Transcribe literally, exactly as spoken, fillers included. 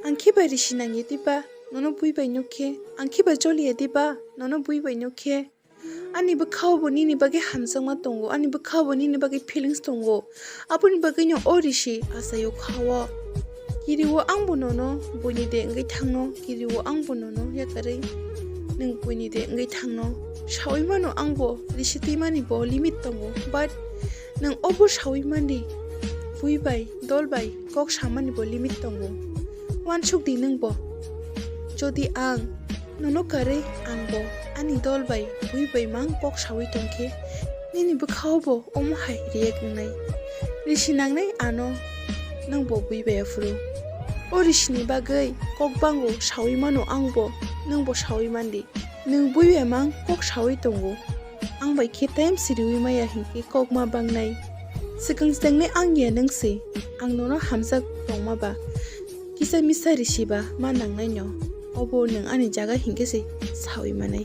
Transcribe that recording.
Ang khe bai risi nangya diba nono bui bai nuk khe? Ang khe bai joliya diba nono bui bai nuk khe? Ani bwkhao bo nini bagwi hamjakma tongo, ani bwkhao bo nini bagwi feelings tongo. Aboni bagwino o risi achaio khao. Kirio ang bo nono buini de wngwi thangno, kirio ang bo nono yakarwi nwng buini de wngwi thangno. Saui mano ang bo risi twimani bo limit tongo, but nwng obo saui mandi, bui bai, dol bai kok samani bo limit tongo. Uansuk di nwng bo. Jodi ang nono karwi ang bo ani dol bai bui bai mang kok saui tong khe, nini bwkhao bo omo hai react wngnai. Risi nangnai ano nwng bo bui bai aphuru. O risini bagwi kok bango saui mano ang bo, nwng bo saui mandi. Nwng bui bai mang kok saui tongo. Ang bai khe time siriui maya hinkhe kok ma bangnai. Swkang swngnai ang ya nwng se, ang nono hamjak tongma ba. Kisa misa risi ba ma nangnai no. Obo nwng ani jaga hinkhe se saui manai.